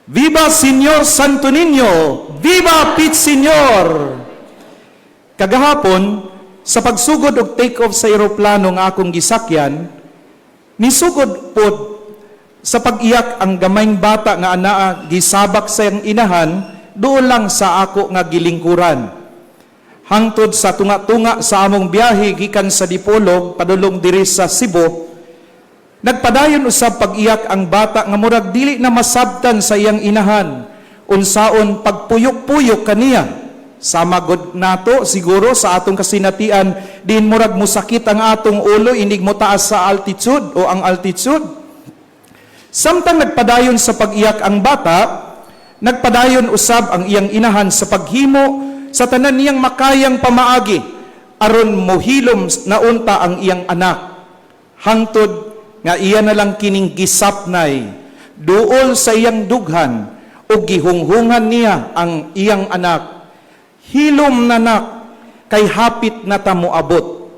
Viva Señor Santo Niño! Viva Pit Señor! Kagahapon, sa pagsugod og take off sa eroplano nga akong gisakyan, nisugod pod sa pag-iyak ang gamayng bata nga anaa gisabak sa iyang inahan duol lang sa ako nga gilingkuran. Hangtod sa tunga-tunga sa among biyahe gikan sa Dipolog padulong diri sa Cebu, nagpadayon usab pag-iyak ang bata nga murag dili na masabtan sa iyang inahan unsaon pagpuyok-puyok kaniya. Sama gud nato siguro sa atong kasinatian din, murag musakit ang atong ulo inig mo taas sa altitude o ang altitude. Samtang nagpadayon sa pag-iyak ang bata, nagpadayon usab ang iyang inahan sa paghimo sa tanan niyang makayang pamaagi aron mohilom na unta ang iyang anak. Hangtod nga iya na lang kining gisapnay duol sa iyang dughan ug gihunghungan niya ang iyang anak, "Hilom na, nak, kay hapit na ta moabot."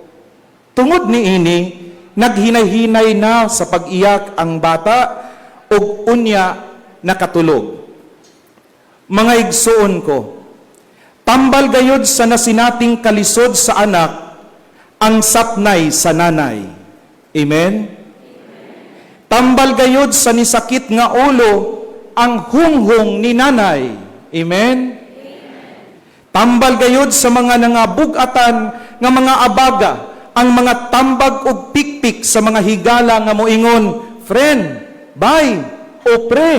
Tungod niini, naghinay-hinay na sa pag-iyak ang bata ug unya nakatulog. Mga igsuon ko, tambal gayod sa nasinating kalisod sa anak ang sapnay sa nanay. Amen? Tambal gayod sa nisakit nga ulo ang hunghong ni nanay. Amen? Tambal gayod sa mga nangabugatan nga mga abaga ang mga tambag ug pikpik sa mga higala nga moingon, "Friend, bye, o pre,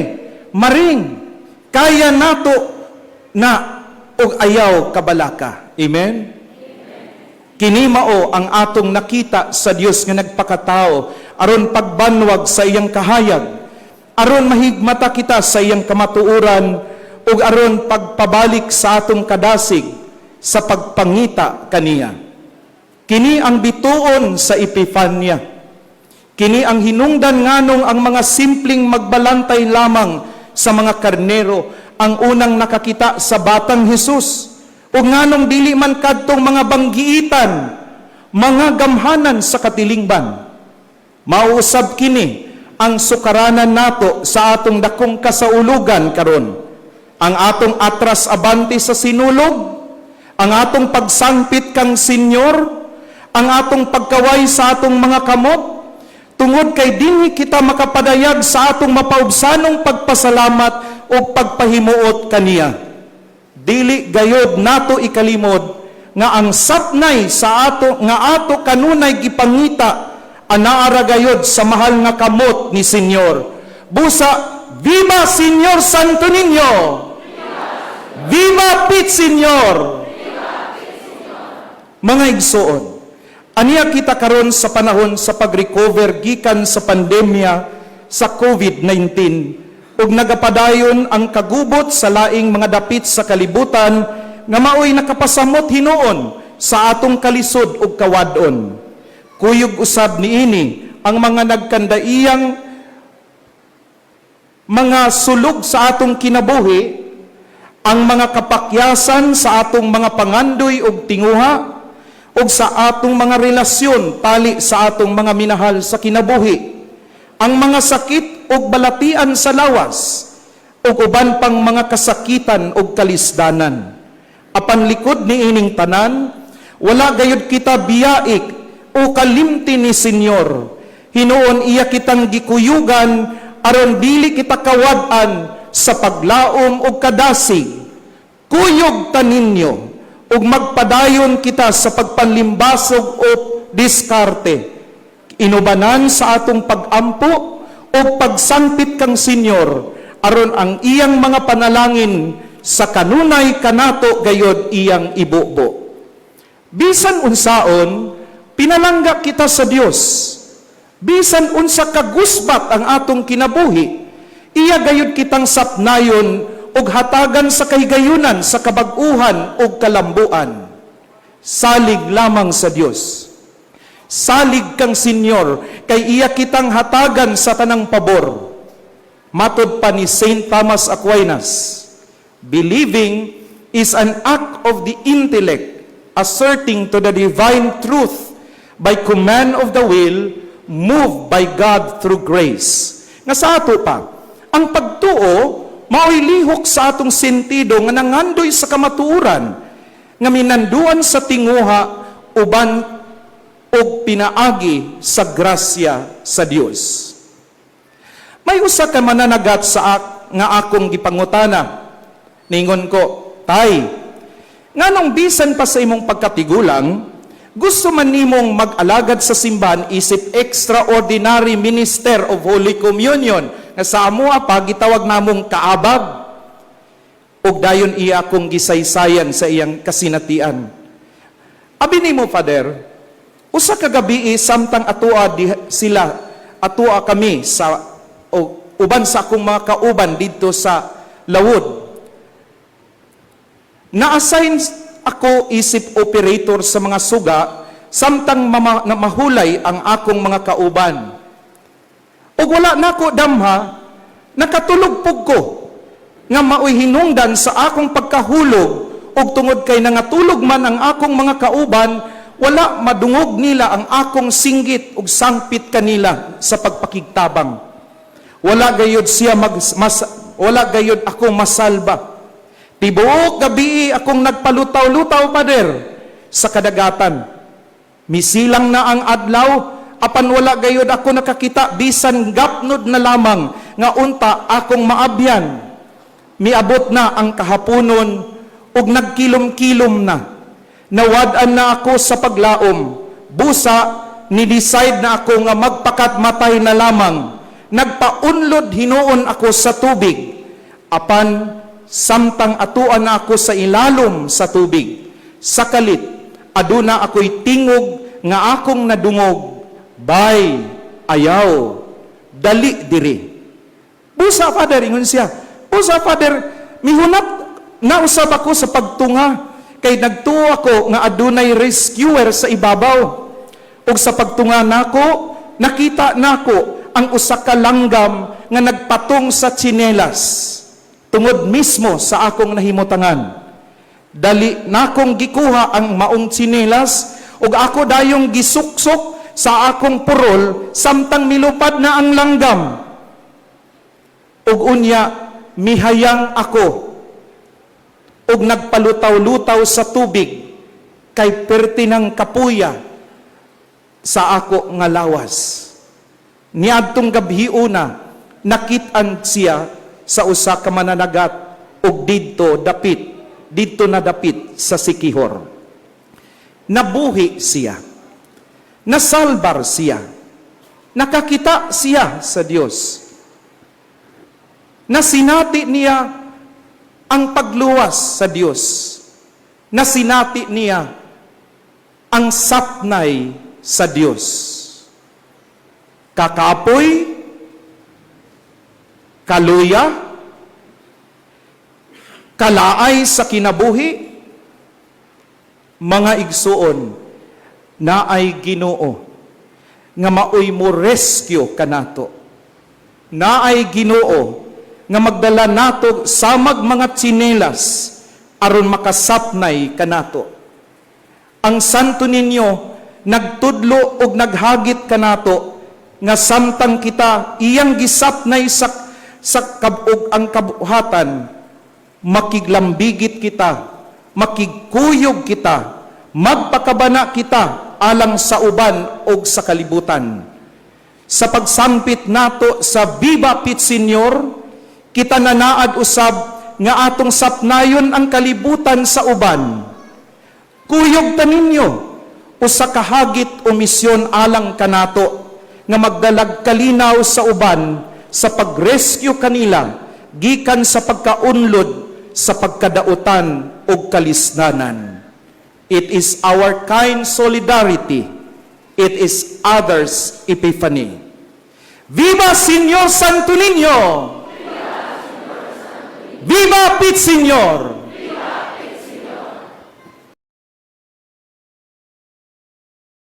maring, kaya nato na ug ayaw kabalaka." Amen? Kini mao ang atong nakita sa Dios nga nagpakatao aron pagbanwag sa iyang kahayag, aron mahigmata kita sa iyang kamatuoran ug aron pagpabalik sa atong kadasig sa pagpangita kaniya. Kini ang bituon sa Epifanya. Kini ang hinungdan nganong ang mga simpleng magbalantay lamang sa mga karnero ang unang nakakita sa batang Hesus. Ug nganong dili man kadtong mga banggiitan, mga gamhanan sa katilingban. Mao usab kini ang sukaranan nato sa atong dakong kasaulugan karon. Ang atong atras abante sa sinulog, ang atong pagsangpit kang Senyor, ang atong pagkaway sa atong mga kamot, tungod kay dinhi kita makapadayag sa atong mapaubsanong pagpasalamat o pagpahimuot kaniya. Dili gayod nato ikalimod nga ang sapnay sa ato nga ato kanunay gipangita anaa ra gayod sa mahal nga kamot ni Senyor. Busa, Viva Señor Santo Niño! Viva Pit Señor! Mga igsoon, aniya kita karon sa panahon sa pag-recover gikan sa pandemya sa COVID-19 ug nagapadayon ang kagubot sa laing mga dapit sa kalibutan nga maoy nakapasamot hinuon sa atong kalisod ug kawad-on. Kuyog usab niini ang mga nagkandaiyang mga sulog sa atong kinabuhi, ang mga kapakyasan sa atong mga pangandoy ug tinguha, ug sa atong mga relasyon tali sa atong mga minahal sa kinabuhi, ang mga sakit ug balatian sa lawas, ug uban pang mga kasakitan ug kalisdanan. Apan likod niining tanan, wala gayud kita biyaik o kalimti ni Senyor. Hinuon iya kitang gikuyugan aron dili kita kawad-an sa paglaom ug kadasig. Kuyog ta ninyo ug magpadayon kita sa pagpanlimbasog o diskarte. Inubanan sa atong pag-ampo o pagsangpit kang Senyor aron ang iyang mga panalangin sa kanunay kanato gayod iyang ibubo. Bisan unsaon, pinalangga kita sa Dios. Bisan unsa kagusbat ang atong kinabuhi, iya gayud kitang sapnayon ug hatagan sa kahigayunan sa kabag-uhan ug kalambuan. Salig lamang sa Dios. Salig kang Senyor kay iya kitang hatagan sa tanang pabor. Matod pa ni Saint Thomas Aquinas, believing is an act of the intellect assenting to the divine truth by command of the will, moved by God through grace. Nga sa ato pa, ang pagtuo Mao'y lihok sa atong sentido nga nangandoy sa kamatuoran nga minanduan sa tinguha uban og pinaagi sa grasya sa Dios. May usa ka mananagat sa nga akong gipangutana. Ningon ko, "Tay, nganong bisan pa sa imong pagkatigulang, gusto man nimong mag-alagad sa simbahan isip extraordinary minister of Holy Communion nga sa amoa pa gitawag namong kaabag?" Ug dayon iya akong gisaysayan sa iyang kasinatian. "Abi nimo, Father, usa ka gabi samtang atoa di, sila atoa kami sa o, uban sa akong mga kauban didto sa Lawod. Na-assign ako isip operator sa mga suga samtang na mahulay ang akong mga kauban. Ug wala nako damha, nakatulog pug ko nga maoy hinungdan sa akong pagkahulog, ug tungod kay nangatulog man ang akong mga kauban, wala madungog nila ang akong singgit ug sangpit kanila sa pagpakigtabang. Wala gayud ako masalba. Tibuok gabi akong nagpalutaw-lutaw, Pader, sa kadagatan. Misilang na ang adlaw, apan wala gayud ako nakakita bisan gapnod na lamang nga unta akong maabyan. Miabot na ang kahaponon ug nagkilom-kilom na. Nawad-an na ako sa paglaom. Busa, ni-decide na ako nga magpakatmatay na lamang. Nagpaunlod hinuon ako sa tubig. Apan samtang atuan na ako sa ilalom sa tubig, sa kalit, aduna ako'y tingog nga akong nadungog, 'Bay, ayaw, dali diri.' Busa, Father," ingon siya, "busa, Father, mihunat nausab ako sa pagtunga kay nagtuo ako nga adunay rescuer sa ibabaw. Ug sa pagtunga nako, nakita nako ang usa ka langgam nga nagpatong sa tsinelas tungod mismo sa akong nahimutangan. Dali nakong gikuha ang maong tsinelas ug ako dayong gisuksok sa akong purol samtang milupad na ang langgam. Ug unya mihayang ako ug nagpalutaw-lutaw sa tubig kay perti ng kapuya sa ako nga lawas. Niadtong gabhiona, nakit-an siya sa usa ka mananagat ug didto nadapit sa Siquijor. Nabuhi siya. Nasalbar siya. Nakakita siya sa Dios. Nasinati niya ang pagluwas sa Dios. Nasinati niya ang sapnay sa Dios. Kakapoy, kaluya, kalaay sa kinabuhi, mga igsuon, naay Ginoo nga maoy mo rescue kanato. Naay Ginoo nga magdala nato samag mga tsinelas aron makasapnay kanato. Ang Santo Niño nagtudlo og naghagit kanato nga samtang kita iyang gisapnay sa kabog ang kabuhatan, makiglambigit kita, makigkuyog kita, magpakabana kita alang sa uban og sa kalibutan. Sa pagsampit nato sa Viva Pit Señor, kita nanaad usab nga atong sapnayon ang kalibutan sa uban. Kuyog ta ninyo, usa ka hagit o misyon alang kanato nga magdalag kalinaw sa uban sa pag-rescue kanila gikan sa pagkaunlod sa pagkadautan ug kalisdanan. It is our kind solidarity. It is others' epiphany. Viva Señor Santo Niño! Viva Pit Señor!